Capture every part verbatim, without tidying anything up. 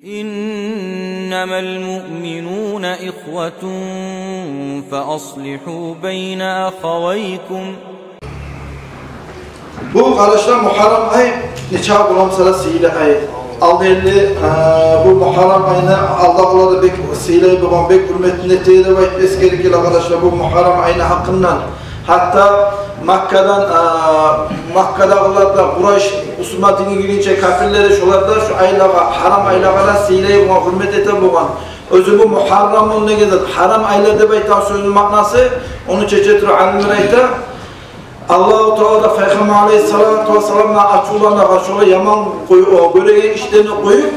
إنما المؤمنون إخوة فأصلحوا بين أخويكم. Бу, къардашлар, Мугьаррам ай нече боламса да сыйлы ай. Алда элли, э, бу Мугьаррам айны алдагъылар да бек сыйлай болгъан, бек гьюрметин эте деп айтып эсгерген, къардашлар, бу Мугьаррам айны гьакъындан. Гьатта Маккадан, э, Маккадагъылар да, Къурайш, бусурман динге гиргинче капирлер, шолар да шу айлагъа, гьарам айлагъа да сыйлай болгъан, гьюрмет эте болгъан. Оьзю бу Мугьаррамун деген зат, гьарам айлар деп айтагъан сёзню маънасы, ону чече туруп алимлер айта, Аллагьу Таала да Пайхаммар алайгьиссалату вассаламгъа ачувланагъан, шолай яман къой-, о, гёреген ишлерин къоюп,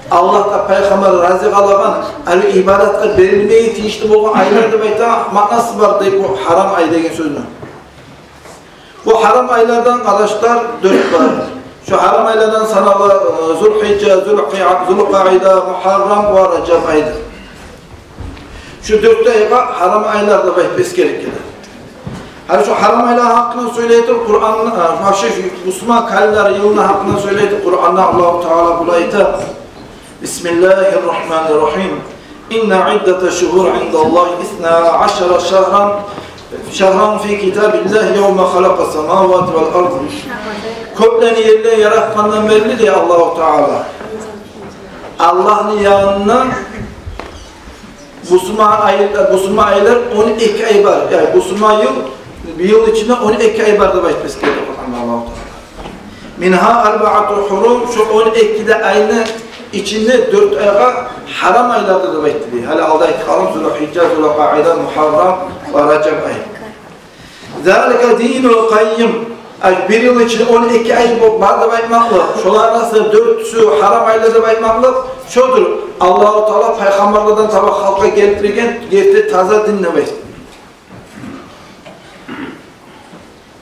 Аллагь да, Пайхаммар да рази къалагъан, гьали ибадатгъа берилмеге тийишли болгъан айлар деп айта, маънасы бар дей бу гьарам ай деген сёзню. Бу гьарам айлардан, къардашлар, дёрт бар. Шу гьарам айлардан санала, э, Зулгьижжа, Зулкъа-, Зулкъаида, Мугьаррам ва Ражаб айдыр. Шу дёрт айгъа гьарам айлар деп айтып эсгерген. Гьали шу гьарам айлар гьакъында сёйлей туруп Къуран, э, вообще шу бусурман календарь йылыны гьакъында сёйлей туруп Къуранда Аллагьу Таала булай айта: بسم الله الرحمن الرحيم. إن عدة الشهور عند الله اثنا عشر شهرا، شهرا في كتاب الله يوم خلق السماوات والأرض. Кёплени, ерлени яратгъандан берли, дей Аллагьу Таала, Аллагьны янында бусурман ай, бусурман айлар он эки ай бар. Яни бусурман йыл, бир йыл ичинде он эки ай бар деп айтып эсгерди Къуранда Аллагьу Таала. منها أربعة حرم, шу он эки де айны ичинде дёрт айгъа гьарам айлардыр деп айтды дей. Гьали алда айтгъаным Зулгьижжа, Зулкъаида, Мугьаррам ва Ражаб ай. ذلك الدين القيم. Ай, бир йыл ичинде он эки ай бо-, бар деп айтмакълыкъ, шолар арасында дёртюсю гьарам айлар деп айтмакълыкъ, шодур Аллагьу Таала пайхаммарлардан таба халкъгъа гелтирген герти таза дин деп айтды.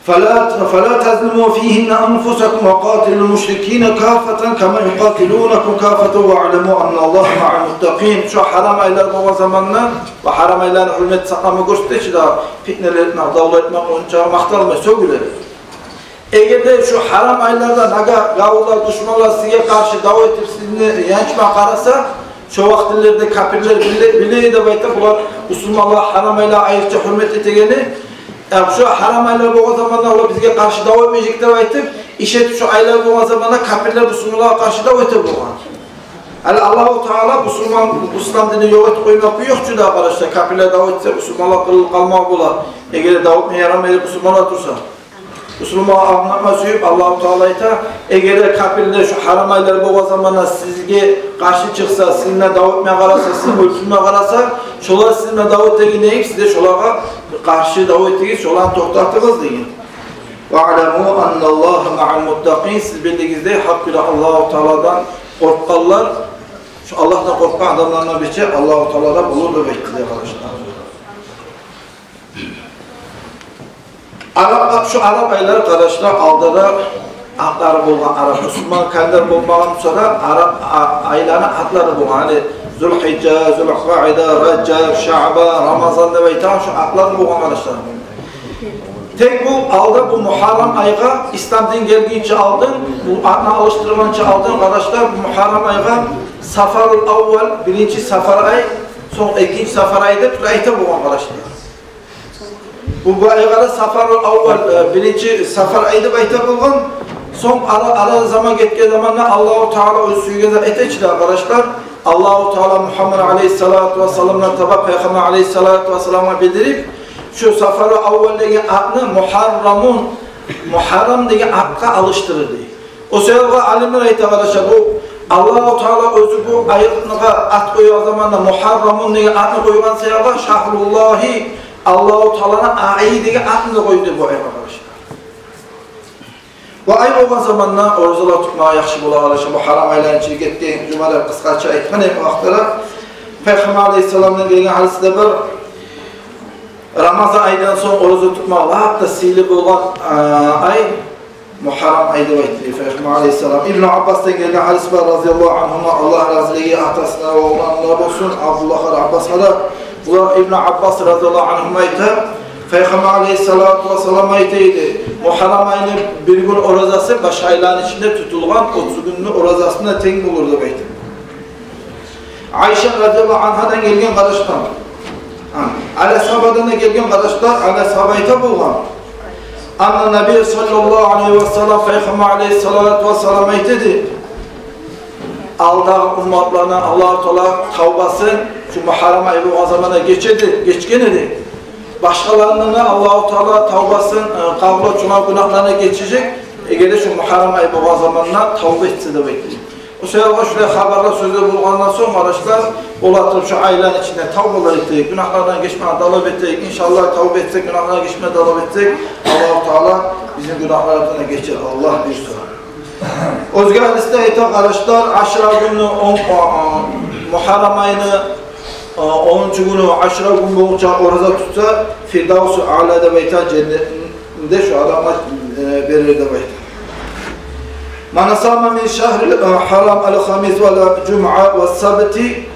فلا، فلا تظلموا فيهن أنفسكم وقاتلوا المشركين كافة كما يقاتلونكم كافة واعلموا أن الله مع المتقين. Шу гьарам айлар болгъан заманда ва гьарам айланы гьюрмет сакълама гёрсете чи, дагъы питнелер этмек, давла этмек, онча макъталмай, сёгюлер. Эгер де шу гьарам айларда нагагь гавуллар, душманлар сизге къаршы дав этип, сизни янчма къараса, шо вакътилерде капирлер биле, биле деп айта, булар бусурманлар гьарам айлар айрыча гьюрмет этегени. Э, шу гьарам айлар болгъан заманда олар бизге къаршы дав этмежек деп айтып, иш этип, шу айлар болгъан заманда капирлер бусурманлагъа къаршы дав эте болгъан. Гьали Аллагьу Таала бусурман, бу ислам динни ёкъ этип къоймакъ ёкъ чу да, къардашлар, капирлер дав этсе, бусурманлар къырылып къалмагъа бола. Эгер де дав этме ярамай бусурманлар турса. Бусурманлар англатма сююп, Аллагьу Таала айта, эгер де капирлер шу гьарам айлар болгъан заманда сизге къаршы чыкъса, сизин булан дав этме къараса, сизин оьлтюрме къараса, шолар сизин булан дав этегенде, сиз де шолагъа къаршы дав этигиз, шоланы токътатыгъыз деген. واعلموا أن الله مع المتقين, сиз билигиз де, гьакъ булан Аллагьу Тааладан къоркъгъанлар, шу Аллагьдан къоркъгъан адамланы бирче Аллагьу Таала да болур деп айтды дей, къардашлар. Арап, шу арап айлар, къардашлар, алда да атлары болгъан, арап, бусурман календарь болмагъан буса да, арап а-, айланы атлары болгъан. Гьали Зулгьижжа, Зулкъаида, Ражаб, Шаъбан, Рамазан деп айтагъан шу атлары болгъан, къардашлар. Тек бу алда бу Мугьаррам айгъа, ислам дин гелгинче алдын, бу атны алышдыргъынча алдын, къардашлар, бу Мугьаррам айгъа Сафарул аввал, биринчи Сафар ай, сонг экинчи Сафар ай деп айта болгъан, къардашлар. Бу, бу айгъа да Сафарул аввал, э, биринчи Сафар ай деп айта болгъан. Сонг ара, ара заман гетген заманда Аллагьу Таала оьзю сюйген зат эте чи дагъы, къардашлар. Аллагьу Таала Мугьаммад алайгьиссалату вассаламдан таба Пайхаммар алайгьиссалату вассаламгъа билдирип, шу Сафарул аввал деген атны Мугьаррамун, Мугьаррам деген атгъа алышдырды. О себепге алимлер айта, къардашлар, бу Аллагьу Таала оьзю бу айгъа ат къойгъан заманда Мугьаррамун деген атны къойгъан себепге шагьруллагьи, Аллагьу Тааланы айы деген атны да къойду бу айгъа, къардашлар. Бу ай болгъан заманда оразалар тутмагъа яхшы бола, къардашлар. Бу гьарам айланы ичине гетген жумада къысгъача айтгъан эдик вакътилер. Пайхаммар алайгьиссаламдан гелген гьадисде бар. Рамазан айдан сонг ораза тутмакъ лап да сыйлы болгъан, а, ай Мугьаррам ай деп айтды Пайхаммар алайгьиссалам. Ибну Аббасдан гелген гьадис бар, разияллагьу ангьума, Аллагь разилиги атасына ва уланына болсун, Абдуллагь ва Аббасгъа да. Булар, Ибну Аббас разияллагьу ангьума айта, Пайхаммар алайгьиссалату вассалам айта эди: Мугьаррам айны бир гюн оразасы башгъа айланы ичинде тутулгъан отуз гюнню оразасына тенг болур деп айта. Айша разияллагьу ангьадан гелген, къардашлар. Гьа, Али асгьабадан да гелген, къардашлар, Али асгьаба айта болгъан. Анна Набий саллаллагьу алайгьи ва саллам, Пайхаммар алайгьиссалату вассалам айта эди: алдагъы умматланы Аллагьу Таала тавбасын шу Мугьаррам ай болгъан заманда гече эди, гечген эди. Башгъаларыны да Аллагьу Таала тавбасын, э, къабул этип, шуланы гюнагьларын гечежек, эгер де шу Мугьаррам ай болгъан заманда тавба этсе деп айта. О саялы шулай хабарлар, сёзлер болгъандан сонг, къардашлар, бола туруп шу айланы ичинде тавбалар этейик, гюнагьлардан гечмекни талап этейик. Иншаллагь, тавба этсек, гюнагьлардан гечмекни талап этсек, Аллагьу Таала бизин гюнагьларыбызны гечер, Аллагь буюрса. Оьзге гьадисде айта, къардашлар, Ашура гюнню, он, о, о, Мугьаррам айны, о, онунчу гюню Ашура гюн болгъунча ораза тутса, Фирдавсу Аъла деп айта, женнетни де шу адамгъа, э, берер деп айта. Ман сама мин шагьрил, э, гьарам ал-хамис вал жумуа ва сабти,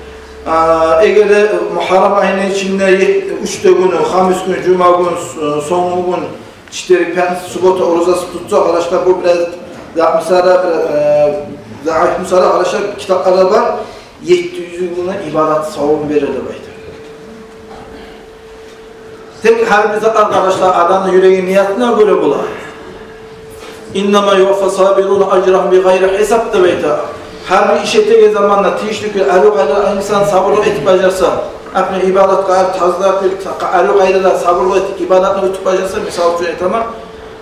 э, эгер де Мугьаррам айны ичинде ет-, уьч де гюню, хамис гюн, жума гюн, с-, сонгу гюн, четверг, пятница, суббота оразасын тутса, къардашлар, бу бираз заиф мисал, бир, э, заиф мисал, къардашлар, китапларда бар, етти юз йылны ибадат савабын берер деп айта. Тек гьар бир зат, къардашлар, адамны юрегини ниятына гёре бола. Иннама юваффа сабируна ажрагьум бигъайри гьисаб деп айта. Гьар бир иш этеген заманда тийишли кюйде, арив къайдада инсан сабурлукъ этип бажарса, гьакъны ибадатгъа, таза кюйде, арив къайдада сабурлукъ этип, ибадатны оьтюп бажарса, мисал учун айтаман,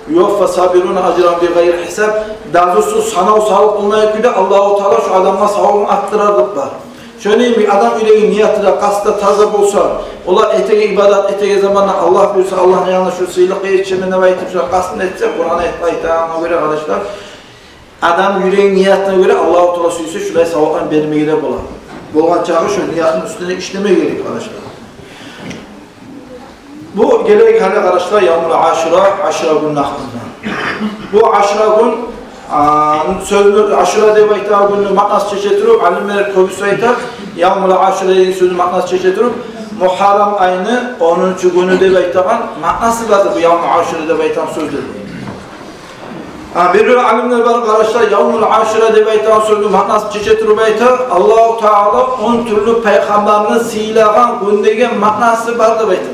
юваффа сабируна ажрагьум бигъайри гьисаб, дазусуз, санав салып болмайгъан кюйде Аллагьу Таала шу адамгъа савабын артдырар деп бар. Шону йимик, адам юрегини ниятында, къасты таза болса, олар этеген ибадат, этеген заманда Аллагь буюрса, Аллагьны янында шу сыйлыкъгъа етишемен деп айтып, шу къастын этсе, Къуран аятда айтагъангъа гёре, къардашлар, адам юрегини ниятына гёре Аллагьу Таала сюйсе, шулай савапланы бермеге де бола. Болгъан чакъы шу ниятны уьстюнде ишлеме герек, къардашлар. Бу гелейик гьали, къардашлар, Явмул Ашура, Ашура гюнню гьакъында. Бу Ашура гюн, а, сёзню Ашура деп айтагъан гюнню маънасын чече туруп, алимлер кёбюсю айта, Явмул Ашура деген сёзню маънасын чече туруп, Мугьаррам айны онунчу гюню деп айтагъан маънасы бардыр бу Явмул Ашура деп айтагъан сёзде. А, бир-бир алимлер бар, къардашлар, Явмул Ашура деп айтагъан сёзню маънасын чече туруп айта, Аллагьу Таала он тюрлю пайхаммарны сыйлагъан гюн деген маънасы бар деп айта.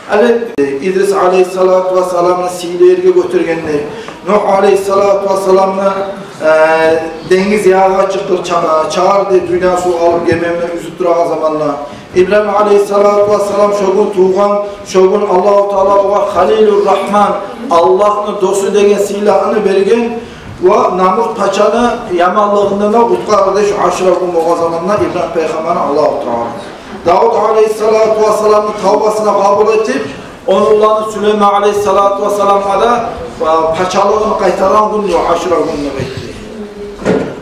Гьали, э, Идрис алейгьиссалату вассаламны сыйлы ерге гётергенде, Нугь алейгьиссалату вассаламны, э, денгиз ягъагъа чыгъар, ча-, чыгъар деп, дюнья сув алып, гемени уьзюп турагъан заманда, Ибрагьим алейгьиссалату вассалам шо гюн тувгъан, шо гюн Аллагьу Таала огъар Халилур Рагьман, Аллагьны досу деген сыйланы берген ва Намрут пачаны яманлыгъындан да къутгъарды шу Ашура гюн болгъан заманда Ибрагьим пайхаммарны Аллагьу Таала. Давут алейгьиссалату вассаламны тавбасын къабул этип, ону уланы Сулейман алейгьиссалату вассаламгъа да, а, пачалыгъын къайтаргъан гюн Ашура гюн деп айтды.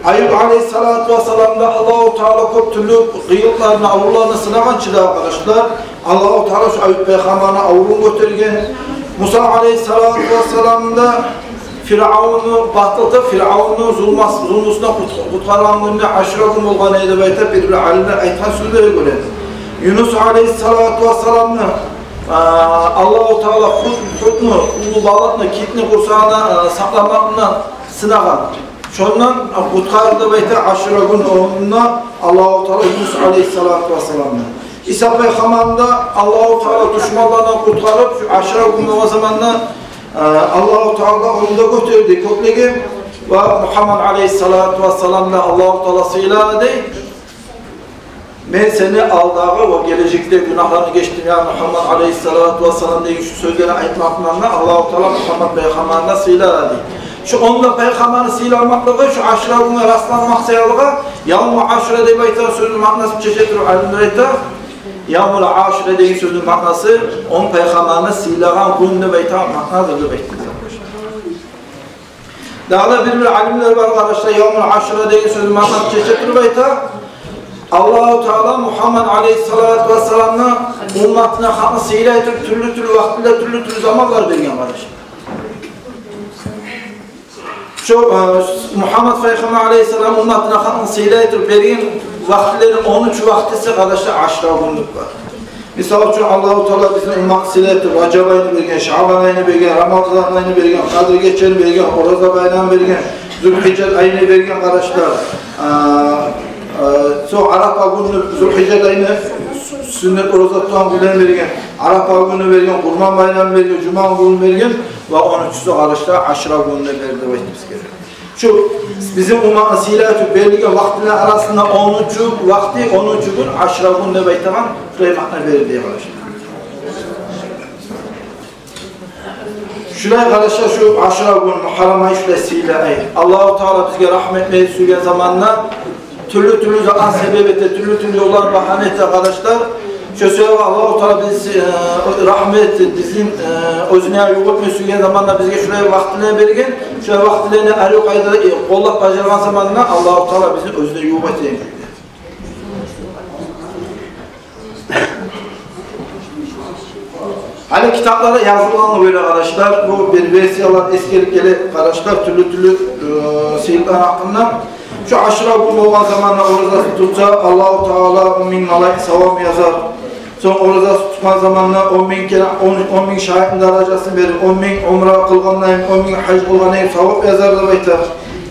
Аюб алейгьиссалату вассаламны да Аллагьу Таала кёп тюрлю къыйынлыкъланы, аврувланы сынагъан чы да, къардашлар. Аллагьу Таала шу Аюб пайхаммарны аврувун гётерген. Муса алейгьиссалату вассаламны да Фиръавунну батылтып, Фиръавунну зулмас-, зулмусундан къут-, къутгъаргъан гюн де Ашура гюн болгъан эди деп айтып, бир-бир алимлер айтгъан сёзлеге гёре. Юнус алейгьиссалату вассаламны, а, Аллагьу Таала хут-, хутну, уллу балыкъны, китни къурсагъында, а, сакъламакъны сынагъан. Шондан къутгъарды деп айта Ашура гюн онунда Аллагьу Таала Юнус алейгьиссалату вассаламны. Иса пайхаммарны да Аллагьу Таала душманлардан къутгъарып, шу Ашура гюн болгъан заманда, э, Аллагьу Таала ону да гётерди кёклеге. Ва Мугьаммад алейгьиссалату вассаламны да Аллагьу Таала сыйлады. Мен сени алдагъы ва гележекдеги гюнагьларынгны гечдим, я Мугьаммад алейгьиссалату вассалам, деген шу сёзлени айтмакъ булан да Аллагьу Таала Мугьаммад пайхаммарны да сыйлады. Шу он да пайхаммарны сыйламакълыгъы шу Ашура гюнге растланмакъ саялы, Явму Ашура деп айтагъан сёзню маънасын чече туруп, алимлер айта, Явмул Ашура деген сёзню маънасы он пайхаммарны сыйлагъан гюн деп айтагъан маънадыр деп айтды. Дагъы да бир-бир алимлер бар, къардашлар, Явмул Ашура деген сёзню маънасын чече туруп айта, Аллагьу Таала Мугьаммад алейгьиссалату вассаламны умматына гьакъны сыйлай туруп, тюрлю-тюрлю вакътилер, тюрлю-тюрлю заманлар берген, къардашлар. Шу, э, Мугьаммад пайхаммар алейгьиссалам умматына гьакъны сыйлай туруп берген вакътилени он уьч вакътиси, къардашлар, Ашура гюнлюк бар. Мисал учун, Аллагьу Таала бизин умматны сыйлай туруп Ражаб айны берген, Шаъбан айны берген, Рамазан айны берген, Къадир гечени берген, Ораза байрамны берген, Зулгьижжат айны берген, къардашлар. А, а, Арапа гюнню, Зулгьижжа айны сюннет ораза тутагъан гюнлерин берген, Арапа гюнню берген, Къурман байрамны берген, жума гюнню берген ва он уьчюсю, къардашлар, Ашура гюнню берди деп айтып бизге. Шу бизин умматны сыйлатып берилген вакътилер арасында онунчу вакъти, онунчу гюн Ашура гюн деп айтагъан шулай маъна берилди, къардашлар. Шулай, къардашлар, шу Ашура гюн, Мугьаррам ай, шулай сыйлы ай. Аллагьу Таала бизге рагьму этмеге сюйген заманда, тюрлю-тюрлю затны себеп эте, тюрлю-тюрлю ёлланы багьана эте, къардашлар. Шо себепли Аллагьу Таала биз, э, рагьму этип, бизин, э, оьзюне ювукъ этмеге сюйген заманда бизге шулай вакътилер берген, шулай вакътилени арив къайдада, э, къоллап бажаргъан заманда Аллагьу Таала бизин оьзюне ювукъ этеген кюйде. Гьали китапларда язылгъангъа гёре, къардашлар, бу бир версиялар эсгерилип геле, къардашлар, тюрлю-тюрлю, э, сыйлыкъланы гьакъында. Шу Ашура гюн болгъан заманда оразасын тутса, Аллагьу Таала он минг малайик савап язар. Сонг оразасын тутгъан заманда он минг керен, он, он минг шагьитни даражасын берип, он минг умра къылгъандай, он минг гьаж къылгъандай савап язар деп айта.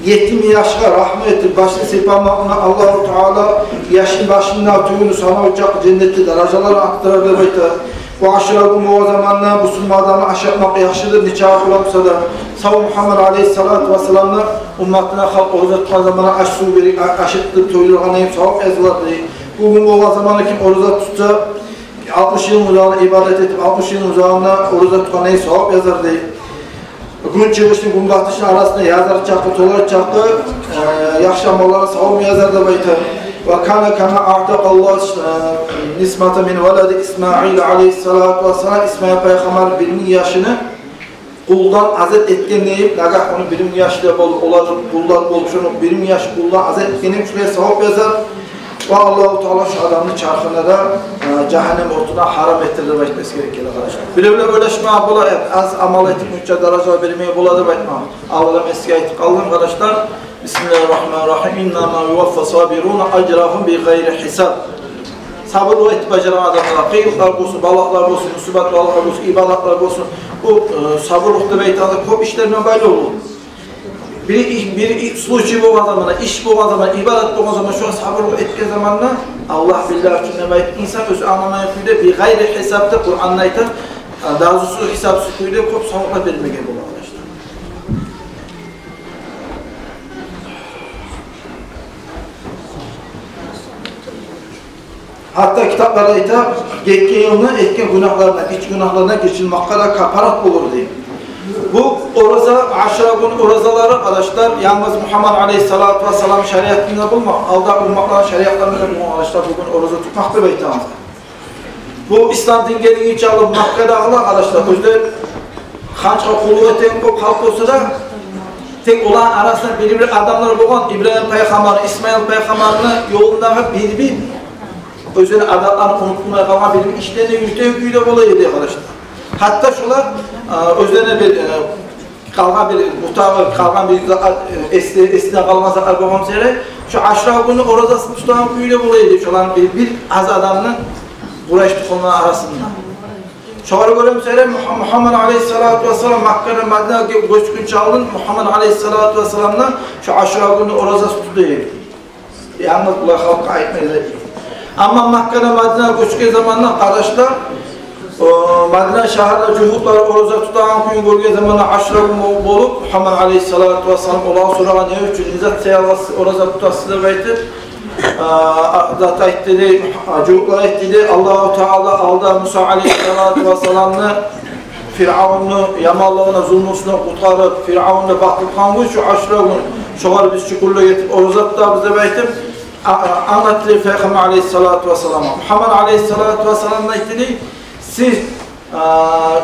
Етим яшгъа рагьму этип, башын сыйпамакъ булан Аллагьу Таала яшны башындагъы тюгюню санаву чакъы женнетде даражаларын артдырар деп айта. Ва Ашура гюн болгъан заманда бусурман адамны ашатмакъ яхшыдыр, нечакъы къуру буса да. Сав Мугьаммад алейгьиссалату вассаламны умматына, халкъ ораза тутгъан заманда аш-сув берип, а-, ашатдырып тойдургъандай савап язылар дей. Бу гюн болгъан заманда ким ораза тутса, алтмыш йылны узагъына ибадат этип, алтмыш йылны узагъына ораза тутгъандай савап язар дей. Гюн чыгъышны, гюн батышны арасында язар чакъы, толар чакъы, э, яхшы амалланы савабын язар деп айта. Ва кана кама аътакъаллагьу, э, нисмата мин валади Исмаил алейгьиссалату вассалам, Исмаил пайхаммар бир минг яшны къулдан азат этгендей, нагагь ону бир минг яшлар болуп, олар къуллар болуп, шону бир минг яш къулдан азат этгендей, шулай савап язар. Ва Аллагьу Таала шу адамны чархына да, э, жагьаннем отуна гьарам этер деп айтмасы герек геле, къардашлар. Биревлер ойлашма бола, э, аз амал этип мунча даража бермеге бола деп айтма. Алда мен сизге айтып къалдым, къардашлар. Бисмиллагьи ррагьмани ррагьим. Иннама юваффа сабируна ажрагьум бигъайри гьисаб. Сабурлукъ этип бажарагъан адамлар, къыйынлыкълар болсун, балагьлар болсун, мусибат балагьлар болсун, ибадатлар болсун. Бу, э, сабурлукъ деп айтагъанда кёп ишлер булан байлавлу. Бир иш, бир и-, случай болгъан заманда, иш болгъан заманда, ибадат болгъан заманда, шогъар сабурлукъ этген заманда, Аллагь биллагь учун деп айтып, инсан оьзю англамайгъан кюйде, бигъайри гьисаб деп Къуранда айта, э, дагъы да гьисапсыз кюйде кёп саваплар бермеге бола, къардашлар. Гьатта китапларда айта, гетген йылны этген гюнагьларына, гиччи гюнагьларына гечилмакъгъа да капарат болур дей. Бу ораза, Ашура гюн оразалары, къардашлар, янгыз Мугьаммад алейгьиссалату вассалам шариатында болмай, алда умматланы шариатларында да болгъан, къардашлар, бу гюн ораза тутмакъ деп айтабыз. Бу ислам дин гелгинче алып Маккадагъылар, къардашлар, оьзлер ханчгъа къуллукъ этеген кёп халкъ болса да, тек оланы арасында бир-бир адамлар болгъан, Ибрагьим пайхаммарны, Исмаил пайхаммарны ёлундагъы бир-бир оьзлени адатларын унутмай къалгъан, бир-бир ишлени юрютеген кюйде бола эди, къардашлар. Гьатта шолар, э, оьзлерине бир, э, къалгъан бир бутагъы, къалгъан бир за-, э, эсде, эсде къалгъан затлар болгъан саялы, шу Ашура гюнню оразасын тутагъан кюйде бола эди шоланы бир, бир аз адамны Къурайш тухумланы арасында. Шогъар гёре буса герек, Мугь-, Мугьаммад алейгьиссалату вассалам Маккадан Мадинагъа гё-, гёчгюнче алдын Мугьаммад алейгьиссалату вассалам да шу Ашура гюнню оразасын тута эди. Янгыз булай халкъгъа айтмай эди. Амма Маккадан Мадинагъа гёчген заманда, къардашлар, о, Мадина шагьарда жугьутлар ораза тутагъан кюйню гёрген заманда, Ашура гюн бол-, болуп, Мугьаммад алейгьиссалату вассалам олагъа сорагъан: «Не учун, не зат саялы ораза тутасыз?» — деп айтып, а, а, зат айтды дей, а, жугьутлар айтды дей: «Аллагьу Таала алда Муса алейгьиссалату вассаламны Фиръавунну яманлыгъына, зулмусуна къутгъарып, Фиръавунну батдыртгъан гюн шу Ашура гюн, шогъар биз шюкюрлюк этип ораза тутабыз», — деп айтып, а, а, англатды дей Пайхаммар алейгьиссалату вассаламгъа. Мугьаммад алейгьиссалату вассалам айтды дей: «Сиз, а,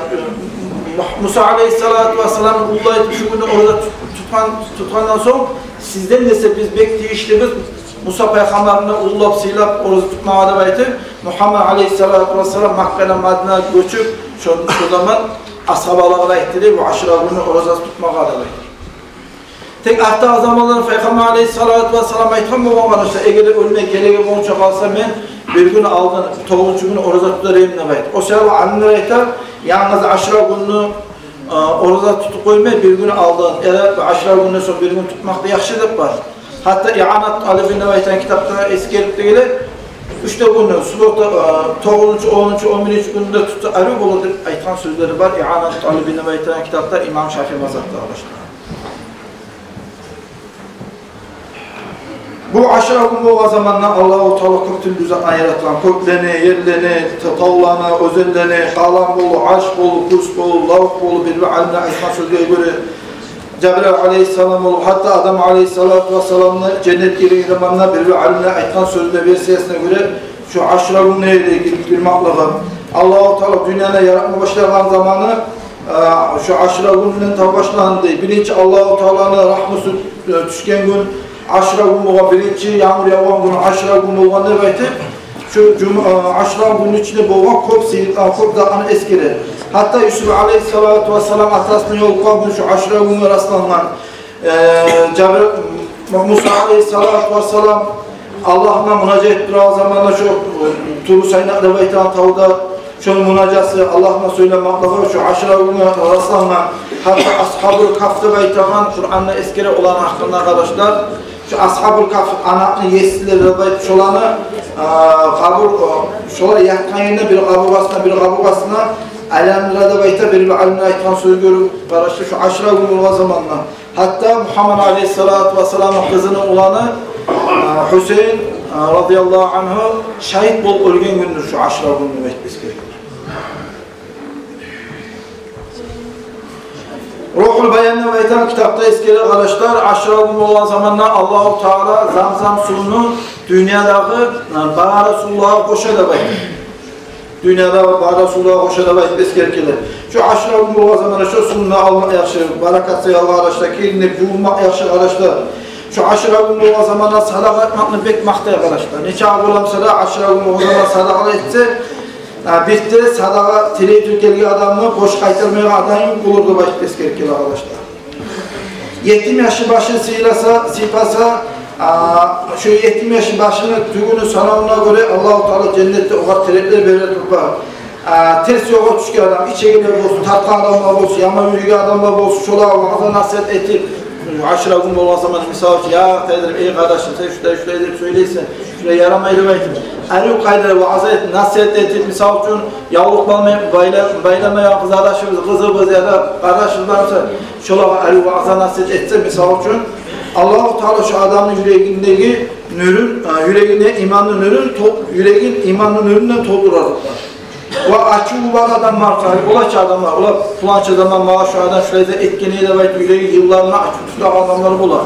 Муса алейгьиссалату вассаламны уллайтып шу гюнню ораза тут-, тутгъан, тутгъандан сонг, сизден эсе биз бек тийишлибиз Муса пайхаммарны уллап, сыйлап ораза тутмагъа», — деп айтып, Мугьаммад алейгьиссалату вассалам Маккадан Мадинагъа гёчюп, шо, шо заман асгьабалагъа да айтды дей бу Ашура гюнню оразасын тутмагъа деп айтып. Тек артдагъы заманларда Пайхаммар алейгьиссалату вассалам айтгъан болгъан, къардашлар: «Эгер де оьлмек герек болгъунча къалса, мен бир гюн алдын, тогъузунчу гюн ораза тутар эдим», — деп айтып. О саялы алимлер айта, янгыз Ашура гюнню, э, ораза тутуп къоймай, бир гюн алдын, яда Ашура гюнден сонг бир гюн тутмакъ да яхшы деп бар. Гьатта «Ианат талибин» деп айтагъан китапда эсгерилип де геле, уьч де гюнню, суббота, э, тогъузунчу, онунчу, он биринчи гюнде тутса, арив болур деп айтгъан сёзлери бар. «Ианат талибин» деп айтагъан китапда имам Шафии мазгьабда, къардашлар. Бу Ашура гюн болгъан заманда Аллагьу Таала кёп тюрлю затланы яратгъан, кёклени, ерлени, та-, тавланы, оьзенлени, къалам болуп, арш болуп, курс болуп, лавгь болуп, бир-бир алимлер айтгъан сёзге гёре, Жабраил алейгьиссалам болуп, гьатта Адам алейгьиссалату вассаламны женнетге гирген заманда, бир-бир алимлер айтгъан сёзюне, версиясына гёре, шу Ашура гюнде эди гир-, гирмеклиги. Аллагьу Таала дюньяны яратма башлагъан заманы, э, шу Ашура гюнден таба башланды. Биринчи Аллагьу Тааланы рагьмусу, э, тюшген гюн Ашура гюн болгъан, биринчи янгур явгъан гюн Ашура гюн болгъан деп айтып, шу жум-, э, Ашура гюнню ичинде болгъан кёп сыйлыкъ, э, кёп затланы эсгере. Гьатта Юсуп алейгьиссалату вассалам атасына ёлукъгъан гюн шу Ашура гюнге раслангъан. Э, Жабир-, Муса алейгьиссалату вассалам Аллагьына мунажат этип турагъан заманда, шу, э, Туру Сайна деп айтагъан тавда, шону мунажаты, Аллагьына сёйлемеклиги шу Ашура гюнге раслангъан. Гьатта Асгьабул Кагьф деп айтагъан, Къуранда эсгере оланы гьакъында, къардашлар. Шу Асгьабул Кагьф, анакъны есилери деп айтып, шоланы, э, къабур, э, шолар ятгъан ерине бир къабургъасына, бир къабургъасына айландыра деп айта, бир-бир алимлер айтгъан сёз гёрюп, къардашлар, шу Ашура гюн болгъан заманда. Гьатта Мугьаммад алейгьиссалату вассаламны къызыны уланы, э, Гьусейин, э, радияллагьу ангьу шагьит болуп оьлген гюндюр шу Ашура гюн деп айтып эсгериле. Рухул Баян деп айтагъан китапда эсгере, къардашлар, Ашура гюн болгъан заманда Аллагьу Таала Замзам сувну дюньядагъы, э, бары сувлагъа къоша деп айта. Дюньяда бары сувлагъа къоша деп айтып эсгериле. Шу Ашура гюн болгъан заманда шу сувну алма яхшы, баракат саялы, къардашлар, киринип, жувунма яхшы, къардашлар. Шу Ашура гюн болгъан заманда садагъа этмекни бек макътай, къардашлар. Нечакъы боламса да, Ашура гюн болгъан заманда садагъа этсе, а, бирде садагъа тилей тюгюл гелген адамны бош къайтармайгъан адам болур деп айтып эсгериле, къардашлар. Етим яшны башын сыйласа, сыйпаса, а, шу етим яшны башыны тюгюню санавуна гёре Аллагьу Таала женнетде огъар тереклер берер деп бар. А, терс ёлгъа тюшген адам, ичегилер болсун, тартгъан адамлар болсун, яман юрюйген адамлар болсун, шолагъа ваъза-насигьат этип, Ашура гюн болгъан заман, мисал учун, «Я, тайдырып, эй, къардашым, сен шулай, шулай деп сёйлейсен, шулай ярамай», — деп айтып, арив къайдада ваъза этип, насигьат этип, мисал учун, явлукъ байлама-, байла-, байламайгъан къызардашыбыз, къызыбыз яда къардашыбыз барса, шолагъа арив ваъза-насигьат этсе, мисал учун, Аллагьу Таала шу адамны юрегиндеги нюрюн, а, юрегине иманны нюрюн тол-, юрегин иманны нюрюнден толтурар. Ва ачуву бар адам барса, олача адамлар, олар пуланча заман магъа шу адам шулай зат этген эди деп айтып, юреги йылларына ачув тутагъан адамлар болар.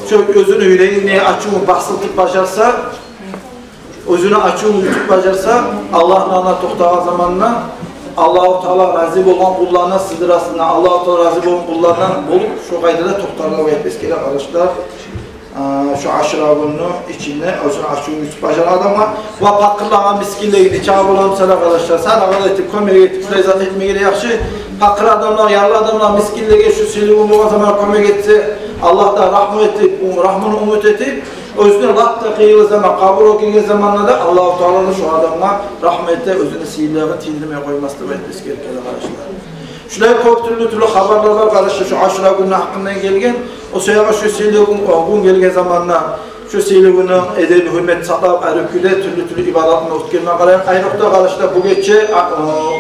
Шу оьзюню юрегине ачувун басылтып бажарса, оьзюню ачувун ютуп бажарса, Аллагьны алдына токътагъан заманда Аллагьу Таала рази болгъан къулларына сыдырасына, Аллагьу Таала рази болгъан къуллардан болуп, шу къайдада токътаргъа ваъда этмес герек, къардашлар. А, шу Ашура гюнню ичинде оьзюню ачувун ютуп бажаргъан адамгъа ва пакъырлагъа, мискинлеге, нечакъы боламса да, къардашлар, садагъа этип, кёмек этип, шулай зат этмеге яхшы. Пакъыр адамлар, ярлы адамлар, мискинлеге шу сыйлы гюн болгъан заман кёмек этсе, Аллагьдан рагьму этип, рагьмуну умут этип, оьзюне лап да къыйынлы заман, къабургъа гирген заманда да Аллагьу Таала да шу адамгъа рагьму эте, оьзюню сыйлыгъын тийдирмей къоймас деп айтып эсгериле, къардашлар. Шулай кёп тюрлю-тюрлю хабарлар бар, къардашлар, шу Ашура гюнню гьакъындан гелген. О саягъа шу сыйлы гюн, о гюн гелген заманда шу сыйлы гюнню эдеби-гьюрмет сакълап, арив кюйде тюрлю-тюрлю ибадатлар оьтгерме къарайыкъ. Айрокъда, къардашлар, бу гече, а,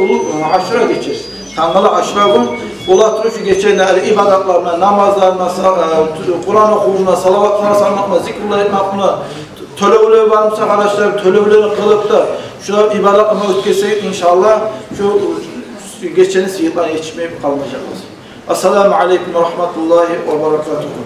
уллу, а, Ашура гече. Тангала Ашура гюн бола туруп шу гечени арив ибадатларына, намазларына, са-, а, Къуран охувуна, салаватлар салмакъ булан, зикрулар этмек булан, тёлевлер бармыса, къардашлар, тёлевлени къылып да, шу ибадатланы оьтгерсек, иншаллагь, шу гечени сыйлыкъларына етишмей къалмажакъбыз. Ассаламу алейкум ва рагьматуллагьи ва баракатугьу.